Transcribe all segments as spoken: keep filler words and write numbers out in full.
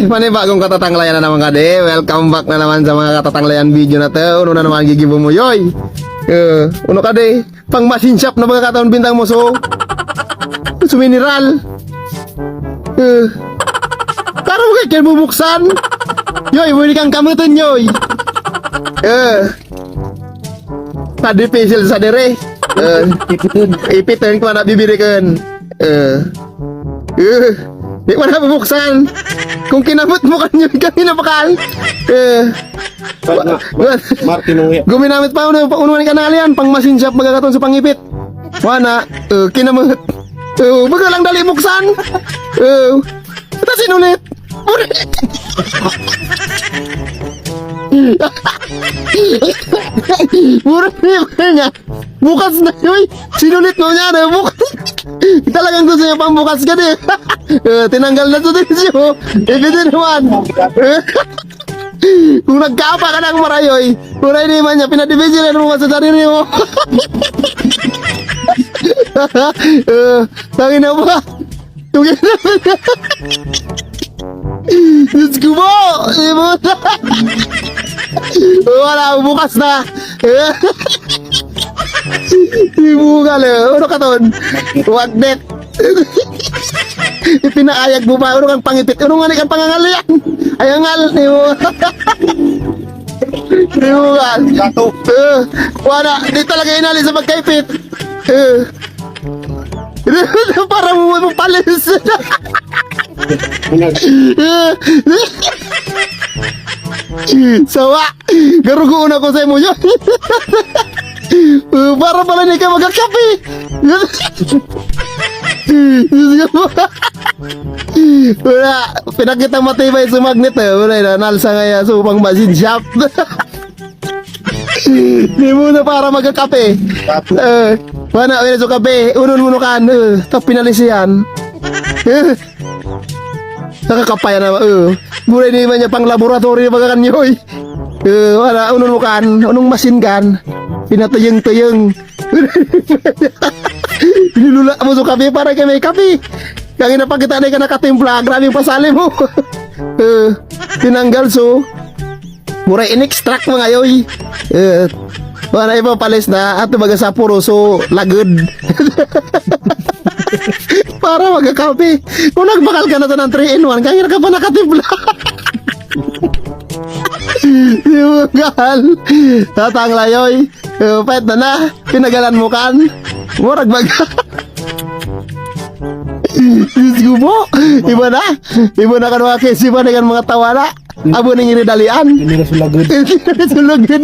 Panibagong katatanglayan na naman ka di. Welcome back na naman sa mga katatanglayan video na to. Uno na naman gigibo mo, yoy. Eh, uno ka di. Pang machine shop na mga katawan bintang mo, so. Su mineral. Eh. Para mo kayo bubuksan. Yoy, pwede kang kamutan, yoy. Eh. Sa dipisil sa dire. Eh. Ipiton ko na bibirikan. Eh. Eh. Di ko na bubuksan. Kung kinamot mo kanyo, kanina pa kan. Eh. Tama. Wa-, wa-, Martin Uya. Guminamit pa, uno, pa, uno ni kanal yan, pang machine shop, magkakaton sa pangipit. Wana, uh, kinamot. Uh, baga lang dali buksan. Uh, ito sinulit. Mura niya. Bukas na yun. Sinulit mo niya, na bukas. Talagang gusto niya pang bukas ka din. Uh, tinanggal na sa tissue. Ibigay naman. Kung nagkapa ka ng marayoy, wala ini man niya, pinadivision mo sa sarili mo. Eh, tangin na ba? Yung Diyos ko po! Di mo na. Wala, bukas na. Di mo ka, ano ka ton? Wagnet. Ipinaayag mo pa, ano kang pangipit? Ano nga ni kang pangangal yan? Ay, angal, di mo. Di mo ka. Gato. Eh, wala, di talaga inali sa pagkaipit. Eh. Para mo mapalis. Sawa! Garugoon ako sa imo yun. Uh, para pala ni ka magkakape. Diyos ko po. Wala. Pinakita matibay sa magnet eh. Wala na. Nalsa nga yan. Supang machine shop. Di mo na para magkakape. Eh, wala, wala sa kape. Unon mo na kan. Eh, tapinalis yan. Eh, nakakapaya na. Eh, mura ini man niya pang laboratory, mga kanyoy. Eh, wala, unon mo kan. Unong masin kan. Pinatuyeng-tuyeng. Nilula mo sa kape para kay may kape. Kaya napakita na ka nakatimpla. Grabe yung pasali mo. Eh, tinanggal so. Mura in-extract, mga yoy. Eh, wala ipapalis na. Ato baga sa puro so lagod. Para magkakape. Kung nagbakal ka na to ng three in one, kaya ka pa nakatimpla. Di mo mahal. Tatang layoy. Eh, pet na na. Pinagalan mo kan. Murag baga. Diyos ko po. Iba na. Iba na kan mga kesipan kan mga tawala. Abo ning iridalian. Hindi na sulagod. Hindi na sulagod.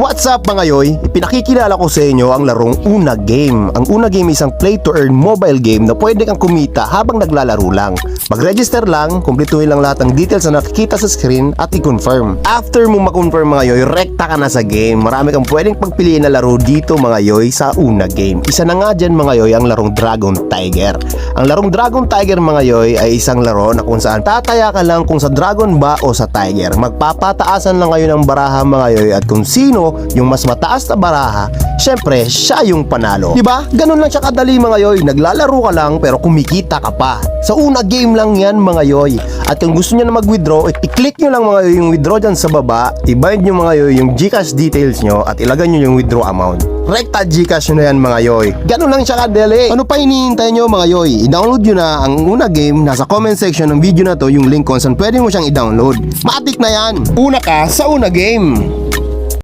What's up, mga yoy? Ipinakikilala ko sa inyo ang larong Una Game. Ang Una Game ay isang play-to-earn mobile game na pwede kang kumita habang naglalaro lang. Mag-register lang, kumpletuhin lang lahat ng details na nakikita sa screen at i-confirm. After mo ma-confirm, mga yoy, rekta ka na sa game. Marami kang pwedeng pagpiliin na laro dito, mga yoy, sa Una Game. Isa na nga dyan, mga yoy, ang larong Dragon Tiger. Ang larong Dragon Tiger, mga yoy, ay isang laro na kung saan tataya ka lang kung sa dragon ba o sa tiger. Magpapataasan lang kayo ng baraha, mga yoy, at kung sino yung mas mataas na baraha, syempre, siya yung panalo. Di ba? Ganun lang siya kadali, mga yoy. Naglalaro ka lang, pero kumikita ka pa. Sa Una Game lang yan, mga yoy. At kung gusto nyo na mag-withdraw, i-click nyo lang, mga yoy, yung withdraw dyan sa baba. I-bind nyo, mga yoy, yung GCash details nyo at ilagay nyo yung withdraw amount. Rekta GCash nyo na yan, mga yoy. Ganun lang siya kadali. Ano pa hinihintay nyo, mga yoy? I-download nyo na ang Una Game. Nasa comment section ng video na to yung link kung saan pwede mo siyang i-download. Matik na yan! Una ka sa Una Game!